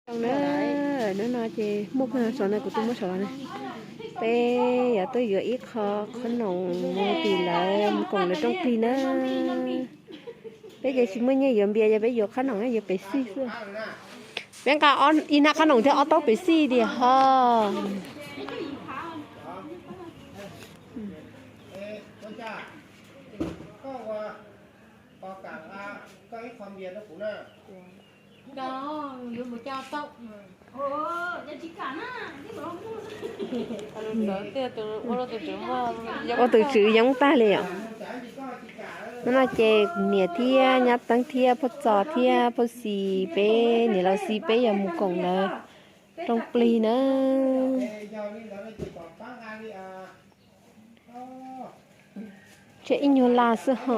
Zoo na, hnub no ces muaj pheej saum no kuv twb muab saum los na. Peb yuav tuaj yuav ib qho qhob noom mus tim lawv mus koom lawv rooj plig na. Peb ces tsis muaj nyiaj yuav npias, yog peb yuav qhob noom yuav pes xij xwb. Peb nqa ib hnab qhob noom thiab ob taub pes xij tiag ho. Ua tus tswv yoob tag li yom. Hnub no ces kuv niam thiab nyab Teeb thiab phauj Txos thiab phauj Xis, peb niam laus Xis peb yuav mus koom lawv rooj plig na. Tshuav ib nyuag lag xwb ho.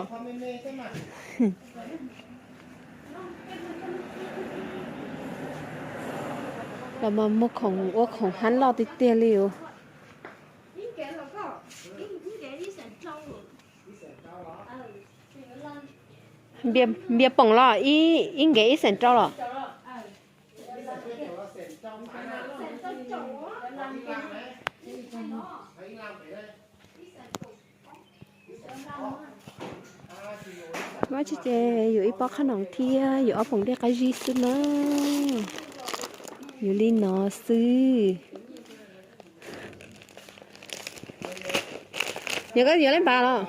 Los mas muag khoom ua khoom hab loj tiag tiag li os. Npias poom los ib nkev ib xees rau los. Vaj tse ces yuav ib pob qhob noom thiab yuav ob poom dej qab zib xwb na. Yuav li no xwb. Yog koj yuav lej npam los?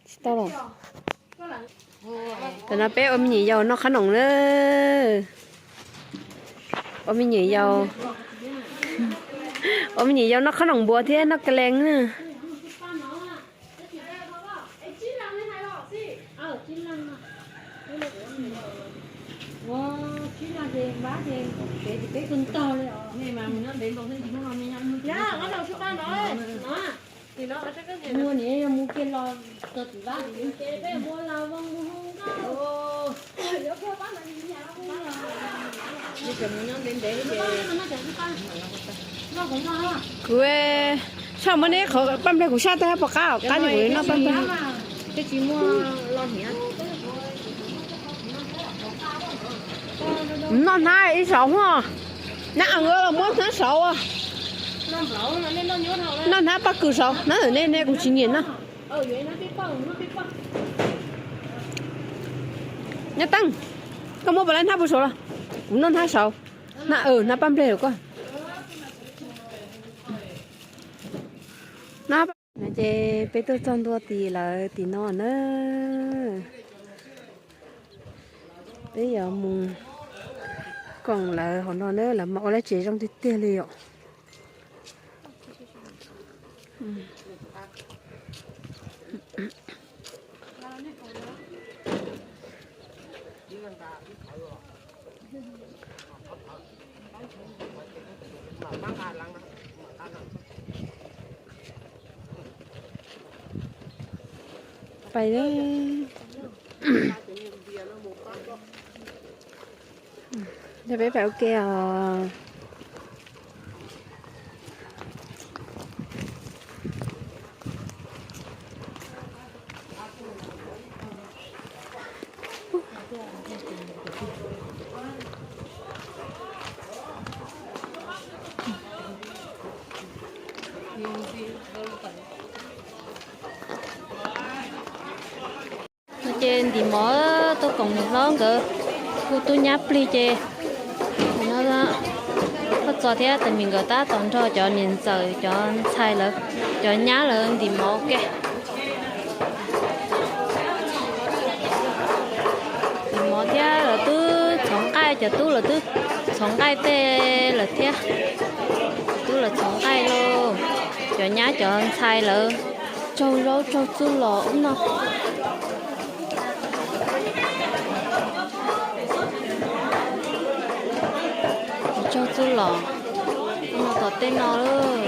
Tsis tau los. Tam no peb ua me nyuam yaus noj qhob noom na. Ua me nyuam yaus, ua me nyuam yaus noj qhob noom npuas thiab noj ka lees na. Kuv saj muab neb qhov paj nplej kuv saj tag pom qab, qab ces kuv noj paj nplej. Noj hnab ib saud huaj, nab a los muab hnab saud. Noj hnab paj kws saud, hnab ntawm nej ne kuv tsis nyiam noj. Nyob Teeb, koj muab puas laib hnab puag saud los? Kuv noj hnab saud, hnab, hnab paj nplej koj. No ces peb tuaj txog ntua tim lawv tim no na. Peb yuav mus koom lawv hauv no na, lawv mas ua lawv tsev zoo tiag tiag li os. Pais, peb pais ua ke os. No ces ntim mov tuaj koom niam hlob nkawd kuj tub nyab plig ces no Phoj Txos thiab Tais Mis nkawd tab tom nrog cov niam ntxawm cov ntxhais lawv cov nyab lawv ntim mov ua ke. Ntim mov thiab lawv twb txhoov nqaij, cov tub lawv twb txhoov nqaij tej lawm thiab. Tub lawv txhoov nqaij lauj, cov nyab cov ntxhais lawv tsaug zaub tsaug txuj los ub no. Tsaug txuj los ub no tom tej no lawm.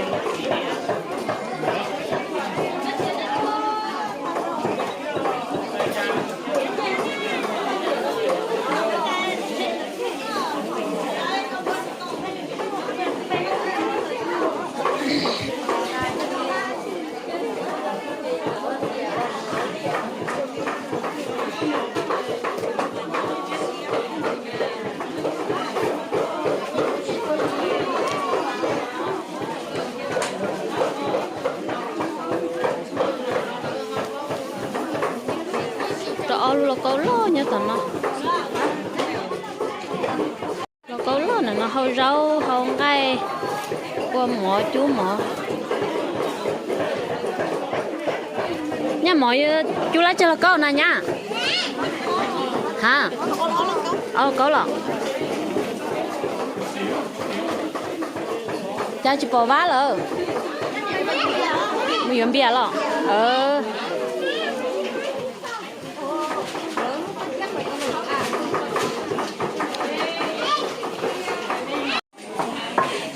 Nyob tom no, hluas nkauj loj ntawm no hau zaub hau nqaij, ua mov cub mov. Nyaj mov cub lab tsawg los kaub na nyab? Ha, kaub los. Cas tsis pom Vab lawm? Mus yuav npias los.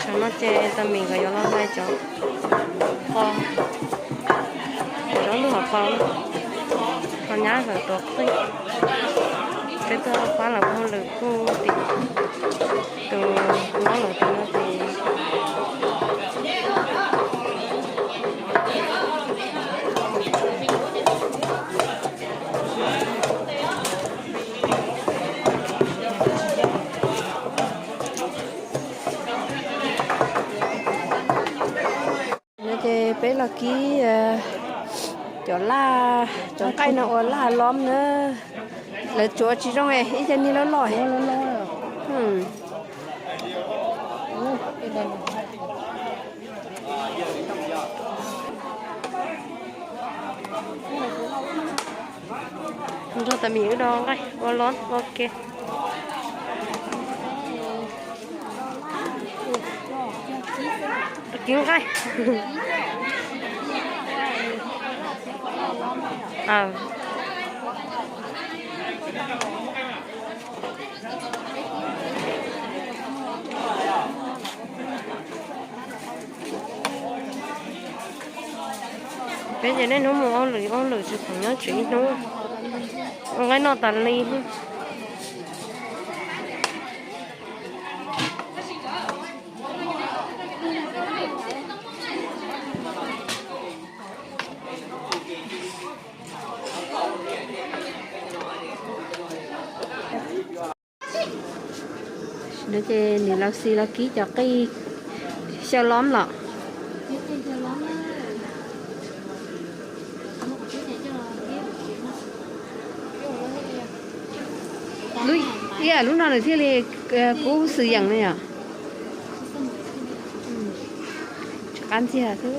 Tam no ces tus mis nkawd yuav los hlais cov qho, cov zaub lub hauv paus, qhov nyab nkawd tuav qij. Peb tuaj pab lawv ua hauj lwm kuj tim tus hlob lawv tus no ces no ces peb los kib cov laj, cov nqaij no ua laj lob na. Lawv tsuav tsis zoo, ib co niag loj loj. Nrog tus mis wb do nqaij ua lob ua ke. Kib nqaij. Peb ces niaj hnub mus ua hauj lwm ua hauj lwm tsis khoom nyob tsev ib hnub, ua nqaij noj tas li. No ces niam laus xis los kib cov qij xyaw lob los. Ib yam lub no nws thiaj li kub xwm yeem na yom. Tsis qab ntxiag xwb.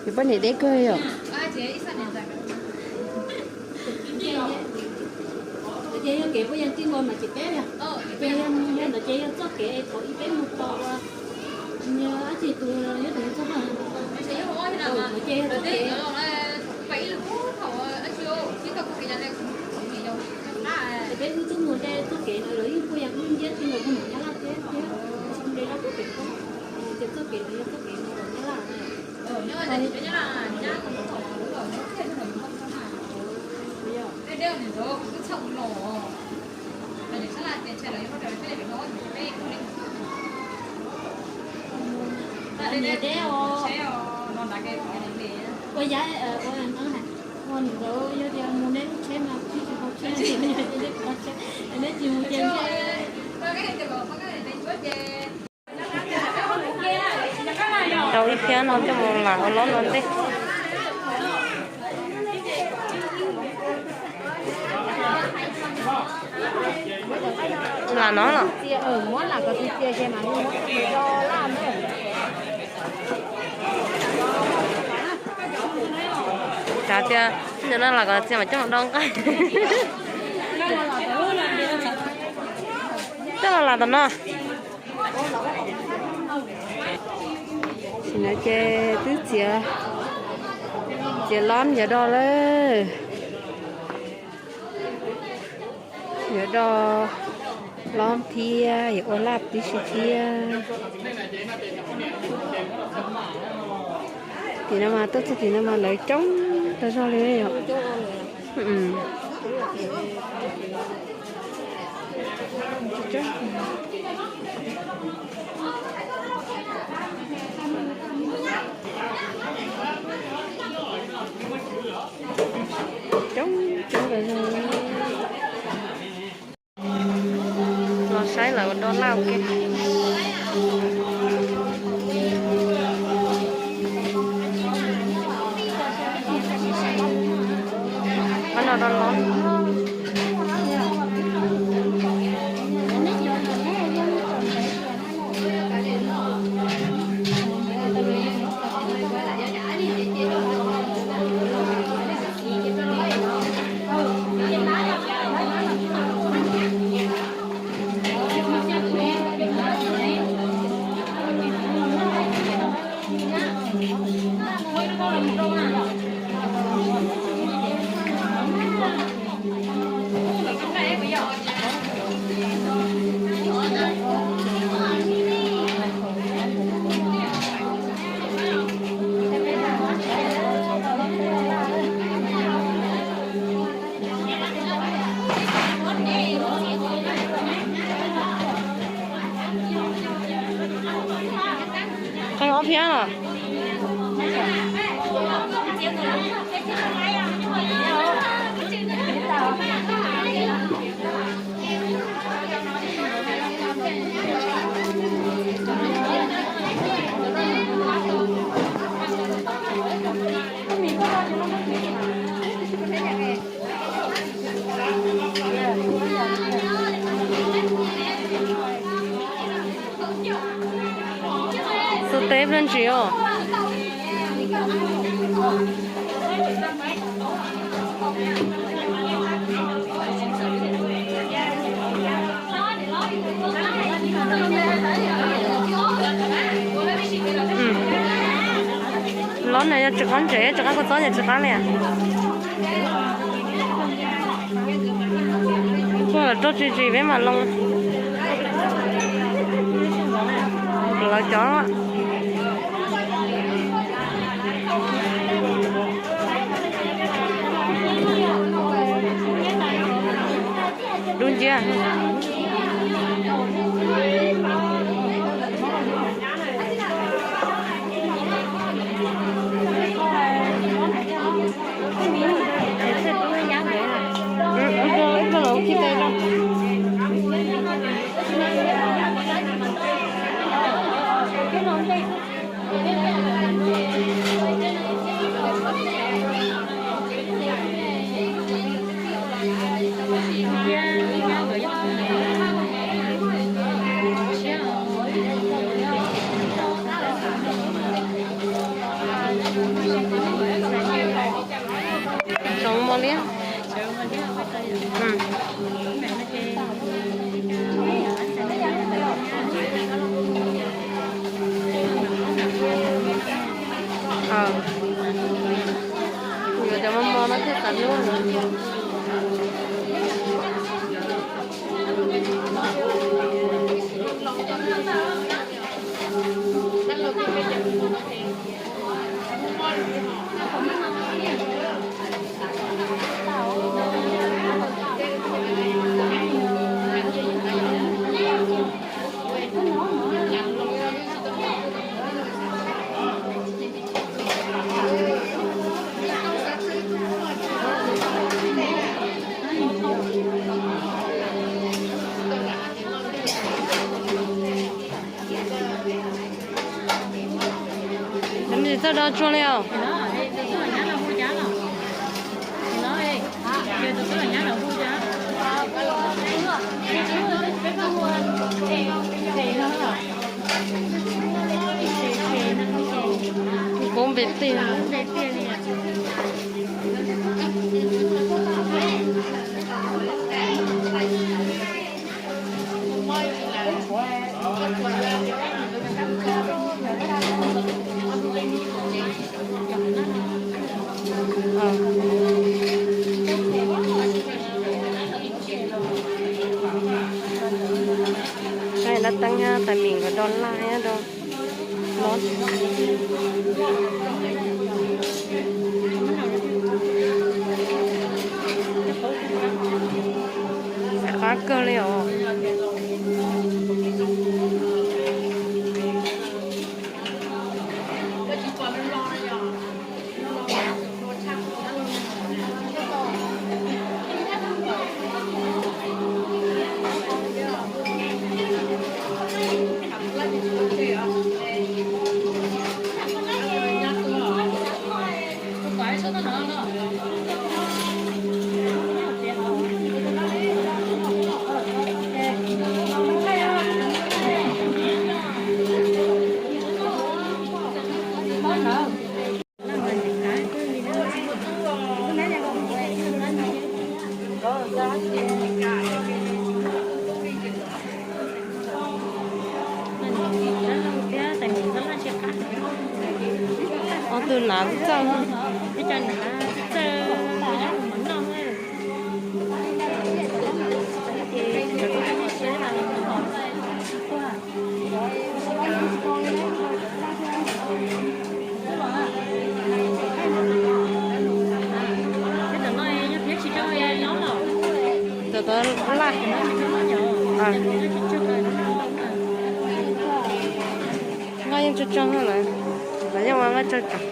Yus poj niam deb kawg yom. Ces yog kev puas yog tij nkaus mas tsis peb yog, ces yog ntawd ces yog txoj kev thaum ub peb mus tos ua, yog dab tsi tus yog tus txoj hauj, ces yog txoj kev. Ces peb wb twb mus de txoj kev ntawd los yeej puas yog wb nciab tij nkaus puag nram Nyab Laj thiab thiab, de loj pem koj, ces txoj kev ntawd yog txoj kev mus rau Nyab Laj. Ua yav ua ntawd, ua ntawd yog tias mus neb lub tsheb mas tsis tau tsheb, neb tsis mus ces rau ib phiab no coj mus lam ua lob ua ntej. Lam no los. Kav tias ntawm no lam kom txias mam coj mus do nqaij. Coj los lam tom no. Tam no ces twb txiav, txiav lob yuav do lawm. Yuav do lob thiab yuav ua laj tib si thiab. Tim no mas tuaj txog tim no mas lawv coob tas zog li yom. Coob coob tas zog. Los saib lawv ua do laj ua ke. Qhov no do lob. Qee ob phiab los? Xub teb plag ntsis os. Lob no yog tsis qab ntses, tsis qab kua txob ces tsis qab li. Kuj los rau tsis tsis peb mam loo. Lawv cov dub nciab. Tsoom mos liab. Yuav cov mos mos no thiaj tas lub. Txawj do tsuag li os. Kuv npe tiag. Lab teeb nyob tais mis nkawd do laj nyob rau no. Kawg li os. Ob tug nav txawj, txawj, Tau laj. Nqaij yeej tsawg tsawg lawm, lawv yeej ua nqaij tsawg tsawg.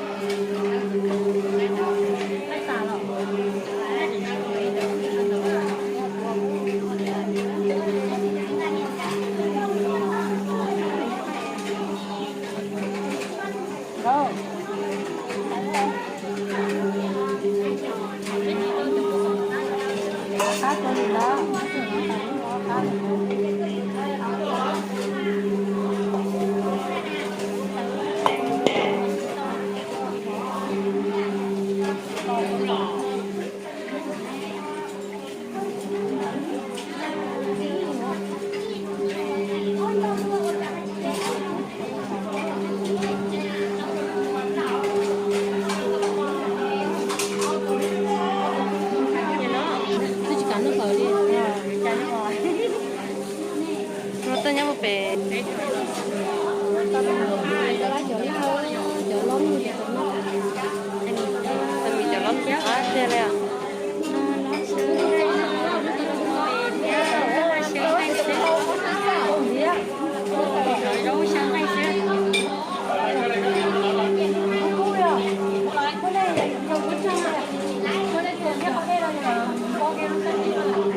Muaj tej nyob pem. Cov loj tiag li os.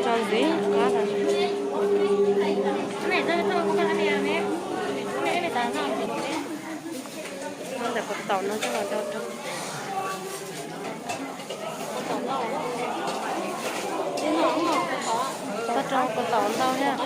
Tso ntxiv qab. Ntawm puas taum no coj los rau rau. Toj rau puas taum ntau thiab.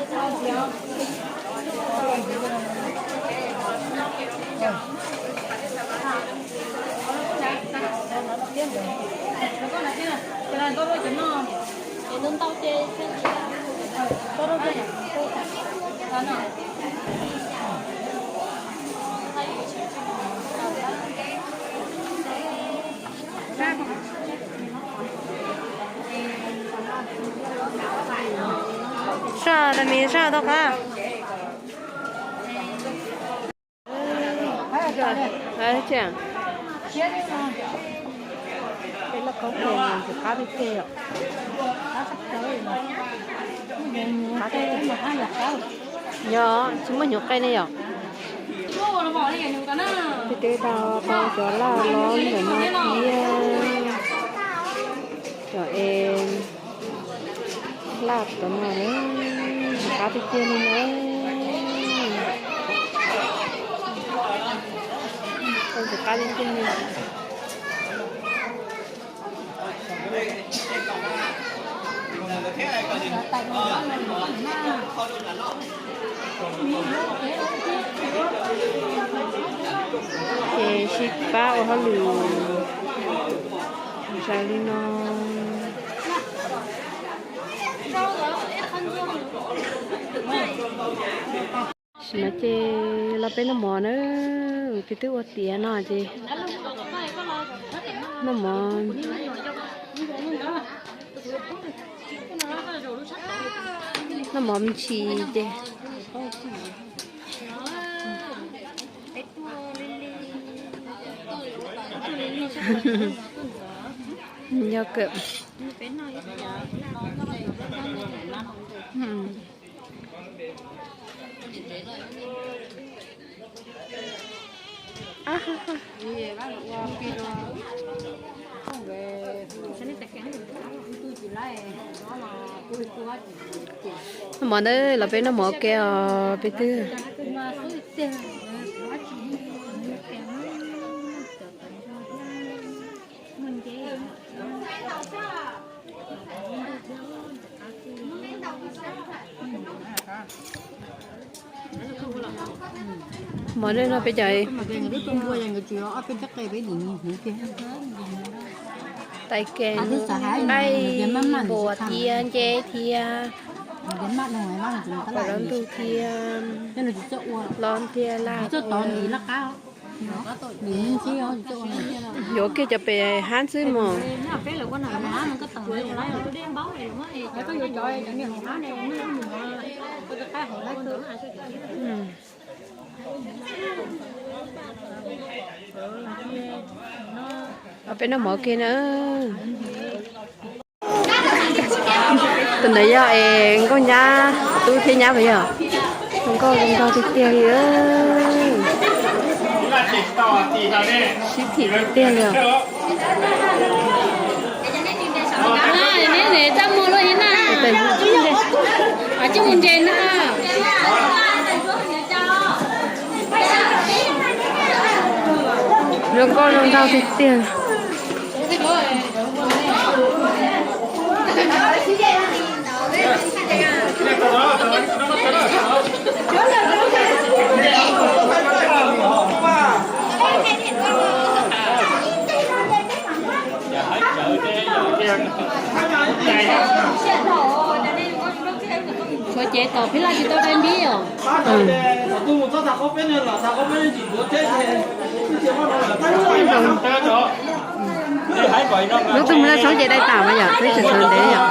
Saj, tus me saj tau qab. Qab tiag tiag os. Yog tsis muaj hnyuv qe ne yom. Peb tau tau cov laj los ntawm no thiab. Cov es laj tom no qab tiag tiag li na. Ntxim qab tiag tiag li. Ces sib pab ua hauj lwm zais li no. Tam sim no ces los peb noj mov na, tus twb ua tiav no ces noj mov, noj mov ntshis ces. Yog kawm. Mov na, los peb noj mov ua ke os peb twb. Mov ne no peb cov tais ke, nqaij npua thiab nce thiab, pom lub ntug thiab, los thiab laj. Yuav kiag cov pem hab xwb mog. Peb noj mov ua ke na. Tus ntawd yog es nkauj nyab, tub thiab nyab puas yog? Zoo nkauj zoo nraug tiag tiag li. Sib thim tiag tiag li. Neb txaj muag luaj li na. Coj mus ntses na. Zoo nkauj zoo nraug tiag tiag. Tshuav cev tom phij laj tsis tau dai npib os. Lub tug mus laj tshoob ces dai tas mas yom, peb tseem sawv ntev yom.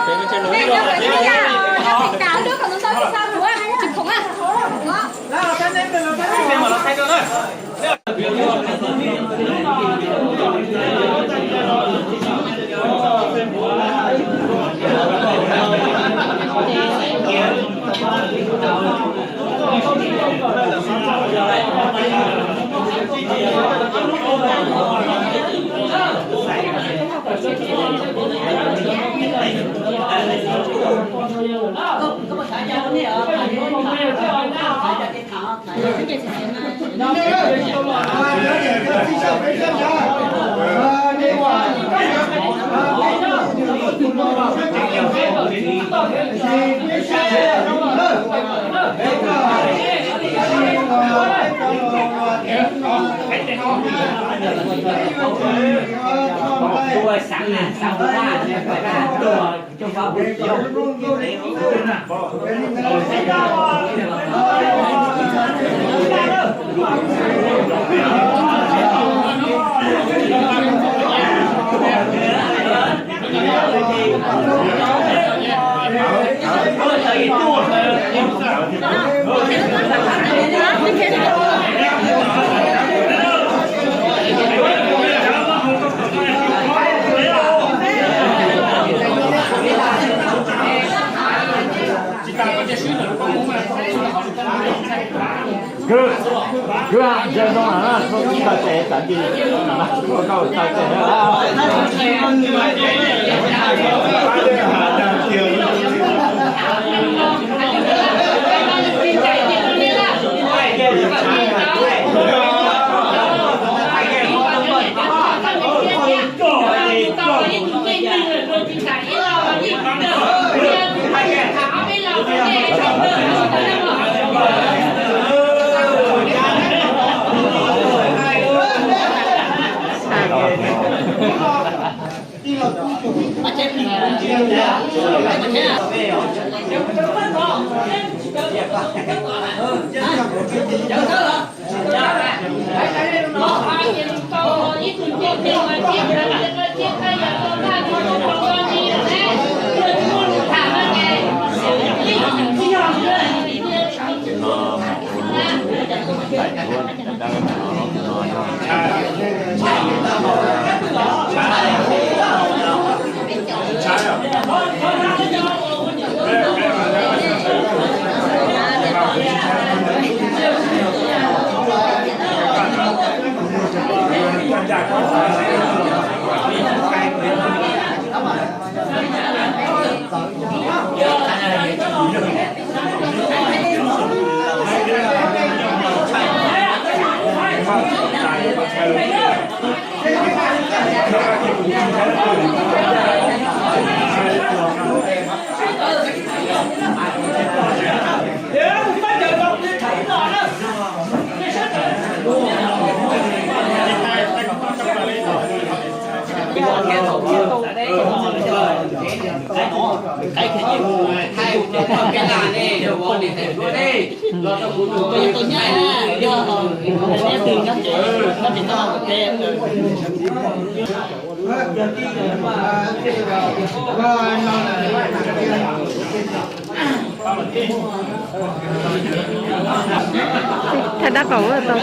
Thaj dab qaum tau.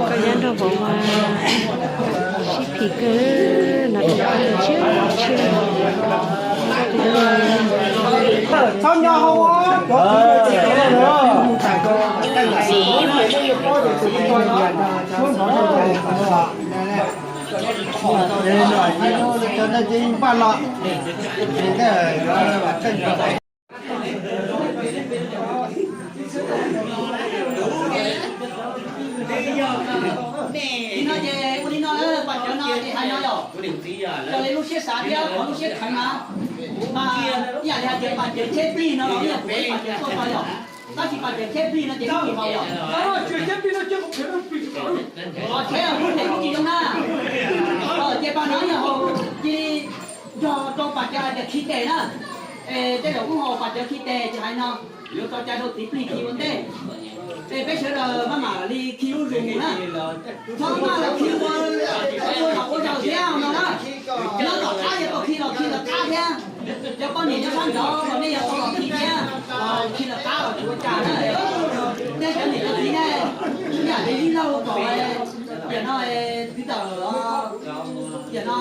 Koj nyob nrog vauv mas sib phim kawg, no tus tshiab tshiab. Li no ces ua li no, pas cawv no ces hais no yom, raws li lub siab xav thiab qhov lub siab kheev na, mas ib yam li hais tias pas cawv cheb plig no los ib yam kuv pas cawv tuaj tau yom, tab sis pas cawv cheb plig no ces lub tsis haus yom. Os, cheb lub tes lub tsis zoo na. Ces pas no yog haus cia li nrog rau pas cawv hais tias khi tes na. Es tej zaum kuj haus pas cawv khi tes ces hais no, yuav tso cai rau txiv plig khi ua ntej. Es peb sawv daws maj mam li khi lub zus mus na. Txhob maj los khi ua, ua zaum ua zaus thiab no na. Nyob tom qab yuav tau khi los khi lawv qab thiab. Cov poj niam nyob sab nraud los nej yuav tau los khi thiab, los khi lawv qab los tsis ua cas na. Nej cov niam cov txiv ne, ib yam li ib zaug kom tiam no txiv ntxawm, tiam no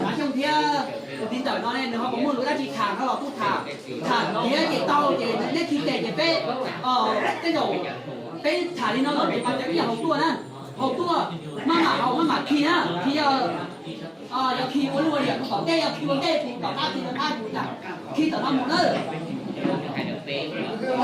Xav Xyooj thiab tus txiv ntxawm no ne nws ho puas muaj lus dab tsi tham no los kuj tham, tham kiag ces tau ces neb khi tes ces peb, tej zaum peb tham li no lawm ces pas cawv ib yam haus tuaj na, haus tuaj, maj mam haus maj mam khi na, khi yog, yog khi ua luaj liam kuv tom ntej, yog khi ua ntej kuv tom qab, khi ua qab kuv tam, khi tom no mus nawb. Koj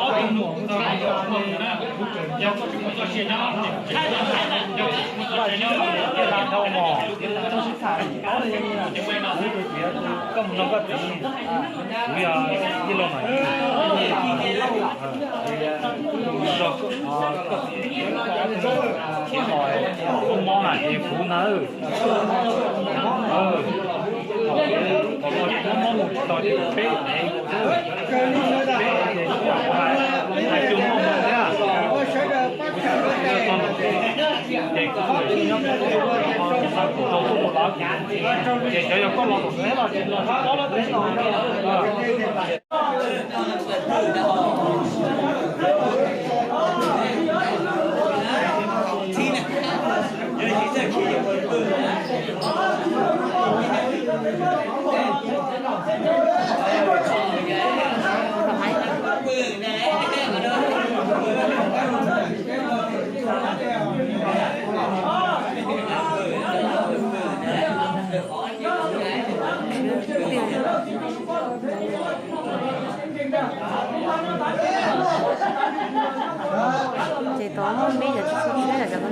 ob tug nus ntawd, yog koj tsis muaj txoj sia nyob, yog koj tsis muaj txoj sia nyob, koj mus nrog koj txiv, kuv yog ib lo mas, nrog koj txiv, koj mob na ces kuv nawb. Thaum no tsis muaj mob mus tsis tau ces peb ev, peb ev ces hais tias muaj mob thiab. Kuv tsis tau txog ntawm ces, ces kuv tsis nyob, kuv tau tuaj mus lawm ces, ces cov yog koj los thaum ntawd los ces los tsis tau lawm tab sis no. Ces tau muaj me nyuam tsis txhob siab yom cov koj no.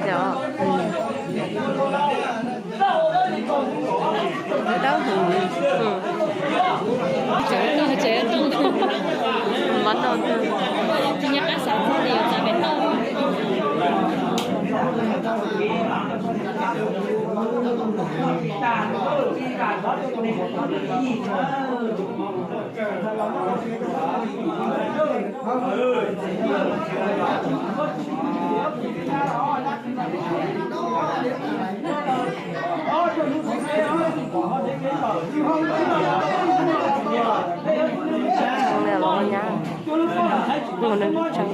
Yog, dawb heev. Tsev tau, tsev tau. Mob tau. Tsis nyob qab xav txog li yuav txav pem tau. Los nyab. Mus nws tsev.